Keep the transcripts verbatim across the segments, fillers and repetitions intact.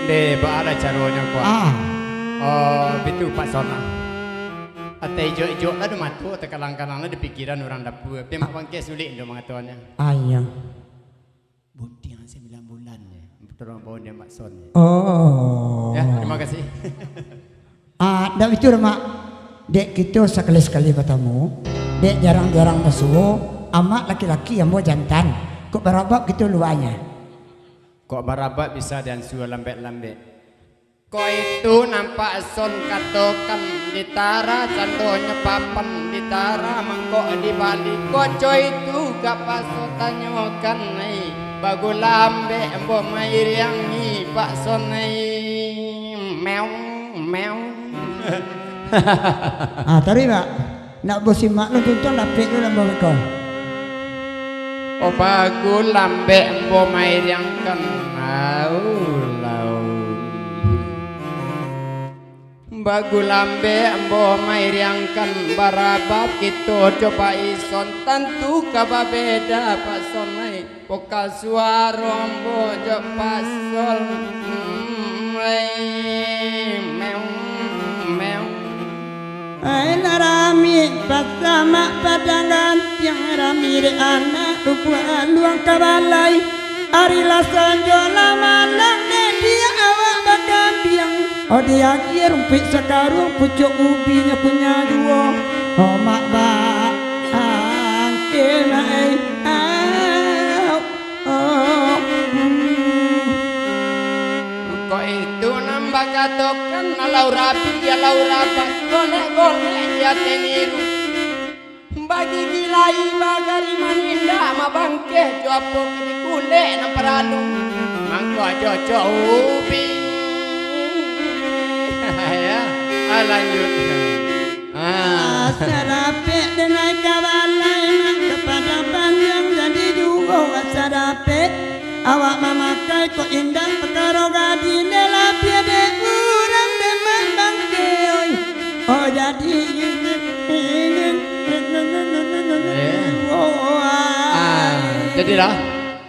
Deh, baa lah caronyo ko? Ah. Oh, bitu Pak Son lah. Ateh ijok-ijok lah di mato, ateh kalang-kalang lah di pikiran urang dapua. Tapi Mak Bangkeh sulik ndo mangatokannyo. Ah, iyo. Buntiang sambilan bulan je. Tolong bawa dia Mak Son je. Oh. Ya, terima kasih. Ah, ndak bitu doh, Mak. Dek kito sakali-sakali batamu, dek jarang-jarang basuo, amak laki-laki, ambo jantan. Kok barabab kito luanyo? Kok barabab bisa diansua lambek-lambek? Kok itu nampak Son katokan, ditara candonyo papan, ditara mangkok di bali. Kok co itu gak paso tanyokan, ai, bagu lambek ambo mairiangi Pak Son, ai. Meong, meong. Ah, taruih, Pak. Nak basimak lo tuntuang dapek lo dalam bawah ko. Oh, bagu lambek ambo mairiangkan. Au, lau. Bagu lambek ambo mairiangkan, barabab kito coba ison, tantu ka babeda Pak Son, ai. Pokal suaro ambo jo Pak Son. Mm, ai, meong, meong. Ai, lah rami pasamak padang gantiang, rami dek anak dukuang aluang ka balai. Ari lah sanjo lah malang, dek diak awak bakambiang. Oh, di agia rumpuik sakaruang, pucuak ubinyo kunyah juo. Oh, Mak Bangkeh, Mak, ai, au. Oh, hmm. Kok itu nan bakatokan, alau rapi, alau rapat, golek-golek, iyo teniru. Bagigi lai, bagari manindak, Mak Bangkeh, jo apo ka dikulek nan paralu. Mangko ajo jo ubi. Ya, ah, lanjut. Ah. Asa dapek denai ka balai, nan ka padang panjang jadi juo asa dapek. Awak mamakai kok indak pakaro gadin, dek labiah dek urang dek Mak Bangkeh, oi. Oh, jadi. Eh. Oh, ah. Ah, jadilah.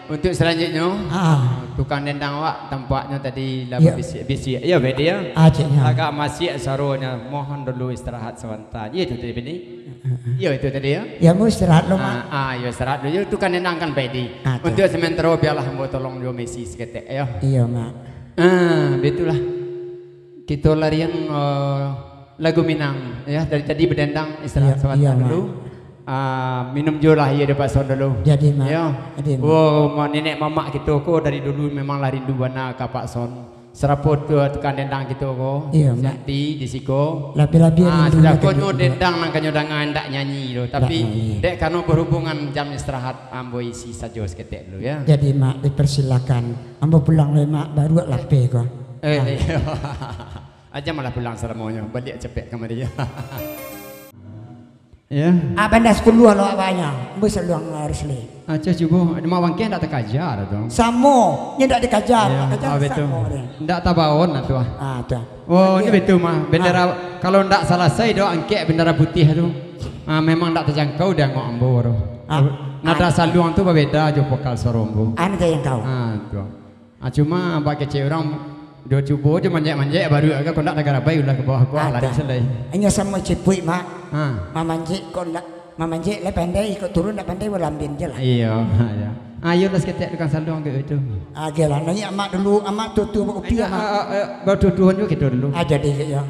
Untuk selanjutnyo, ah, tukang dendang awak tampaknyo tadi lah, iyo, babisiak-bisiak. Iyo, Bedi, yo? Ah, ceknyo. Agak masiak suaronyo. Mohon dulu istirahat sabanta. Iyo, itu tadi, Bedi? Iyo, itu tadi, yo? Yo, ambo istirahat dulu, Mak. Ah, ah, yo, istirahat dulu. Yo, tukang dendang kan Bedi. Ah, tu. Untuk sementaro, biarlah ambo tolong juo mengisi saketek, yo. Iyo, Mak. Ah, bitulah. Kito larian, eh, lagu Minang, yo. Dari tadi badendang, istirahat, iyo, sabanta, iyo, Mak, dulu. Ah, minum juo lah, iyo, dek Pak Son dulu. Jadi, Mak. Yo. Jadi, Mak. Wo, ma-, nenek mamak kito ko dari dulu memanglah rindu bana ka Pak Son. Sarapo tu, tukang dendang kito ko. Iyo, Mak. Santi di siko. Labiah-labiah, ah, rindu sudah lah ko nyo ka dendang nan kanyo danga indak nyanyi tu. Tapi, indak nyanyi. Dek karano berhubungan jam istirahat, ambo isi sajo saketek dulu, yo. Jadi, Mak, dipersilakan. Ambo pulang lai, Mak, baruak lapeh ko. Eh, ah, iyo. Aja malah pulang salamonyo, baliak capek kamari. Ya. Ah, banda sapuluah lo awaknyo. Ambo saluang harus lai. Aca cubo, Mak Bangkeh ndak takaja tu. Samo, nyo ndak dikaja, iyo, ndak kaja, ah, betul, samo dia. Ndak tabaon lah tu, ah. Ah, tu. Oh, iyo. Ini betul, mah. Bendera, ah, kalau ndak salasai doh angkek bendera putih tu. Ah, memang ndak tajangkau di angok ambo tu. Ah. Nada, ah, saluang tu babeda jo vokal suaro ambo. Ah, ndak tajangkau. Ah, tu. Ah, cuma bak kecek urang, duo cubo jo manjek-manjek, baru agak kondak tagarabai ulah ka bawah, kuah lari salai. Inyo samo cipuik, Mak. Ha. Mamanjek kok ndak, mamanjek lah pandai, kok turun ndak pandai, balambin je lah. Iyo, iyo. Ayolah saketek tukang saluang kayak itu. Agelah, naiak Amak dulu, Amak tuo-tuo baupiah, Mak. Ah, ah, ah, batuo-tuoan juo kito dulu. Ah, jadi, iyo.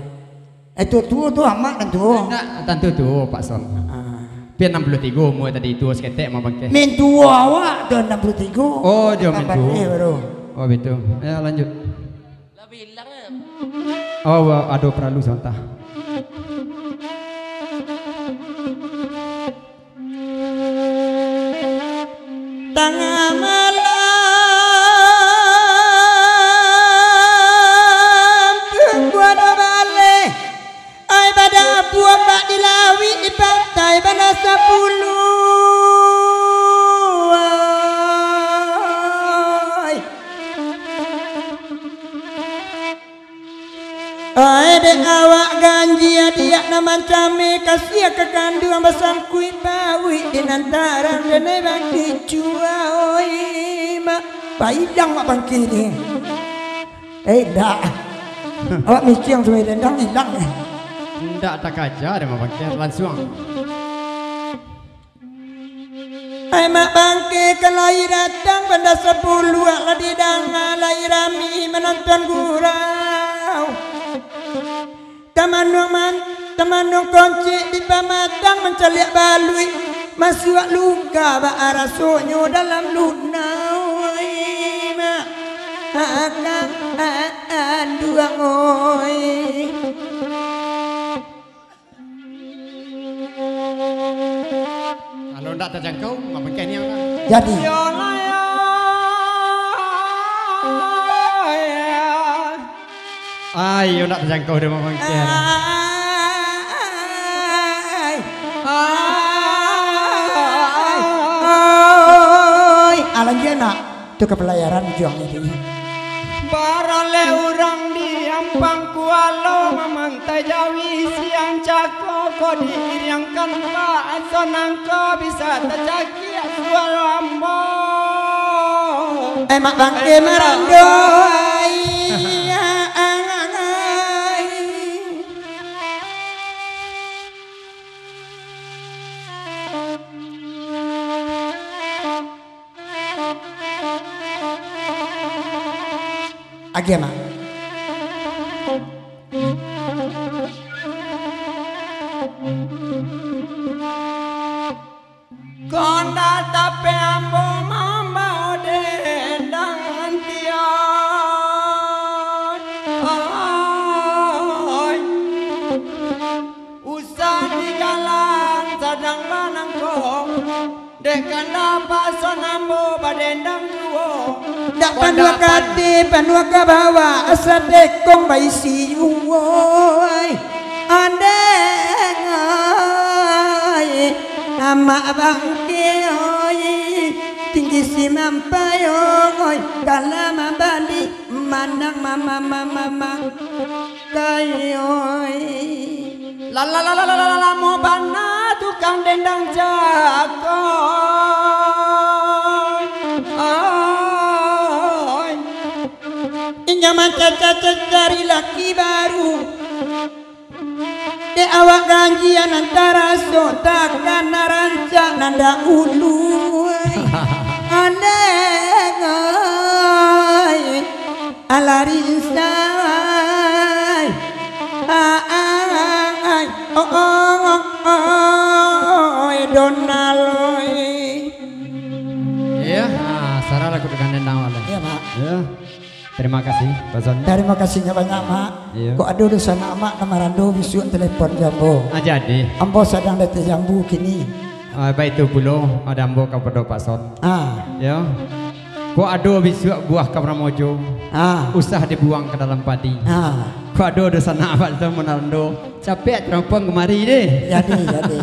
Eh, tuo-tuo tu Amak kan tuo? Indak, tantu tuo, Pak Son. Ah. Pi anam puluah tigo umua tadi, tuo saketek Mak Bangkeh. Min tuo awak tu anam puluah tigo. Oh, jo min tuo. Tambah eh, baru. Oh, betul. Ya, lanjut. Lah bilang, eh. Oh, wa-, ado paralu sabanta. Tangah malam, tunggu ado baleh. Ai, badabuak bak di lauik, di pantai bana sapuluah. Ai. Ai, dek awak ganjia diak nan mancameh, kasiah ka kanduang basangkuik pauik, di nan tarang denai bakicuah, oi, Mak. Paidang Mak Bangkeh ni. Eh, indak. Awak miciang sampai dendang ilang. Indak takaja deh, Mak Bangkeh, lansuang. Ai Mak Bangkeh ka lai datang, banda sapuluah lah didanga, lai rami manonton gurau. Tamanuang man-, tamanuang koncik di pamatang, mancaliak baluik masuak luka, baa rasonyo dalam lunau, oi, Mak. Akang, a-, anduang, oi. Kalau ndak tajangkau, Mak Bangkeh niang lah. Jadi. Yo lah, yo. Ai, yo ndak tajangkau dek Mak Bangkeh. Ai, ai, ai. Alah, iyo nak. Tu ka palayaran juang itu. Baralek urang di ampang kualo, mamantai jawi siang cako, kok diiriangkan baaso nangko bisa tacakiak suaro ambo. Eh, Mak Bangkeh marando, ai, ai. Agiah, Mak. Kondak tapek ambo mambao dendang tiok. Oi. Usah digalang sadang manangko, dek kandak pason ambo badendang juo. Dak panuah ka ateh, panuah ka bawah, asa dekong baisi juo, oi. Andeng, oi, Amak Bangkeh, oi, tinggi si mampayong, oi, kalah mambali, manang mama, mama, mama. Kai, oi. La, la, la, lamo bana tukang dendang cako. Oi. Inyo mancaca-caca cari laki baru. Dek awak ganjian nan taraso, takana rancak nan dahulu. Andeng, oi. Alari insai. Ai, oh, oh, oh, oh, eh, Donal, oi. Iya, ah, sarahlah kutukan dendang, Mak. Iya, Mak. Iya. Terima kasih, Pak Son. Terima kasih banyak, Mak. Iya. Kok ado dunsanak Amak nan marando, bisuak telepon jo ambo. Ah, jadi. Ambo sadang di ateh jambu kini. Ah, baitu pulo, ado ambo kapado Pak Son. Ah. Yo. Kok ado bisuak buah ka Pramojo, ah, usah dibuang ka dalam padi. Ah. Kok ado dunsanak Pak Son marando, capek terompong kamari deh. Jadi, jadi.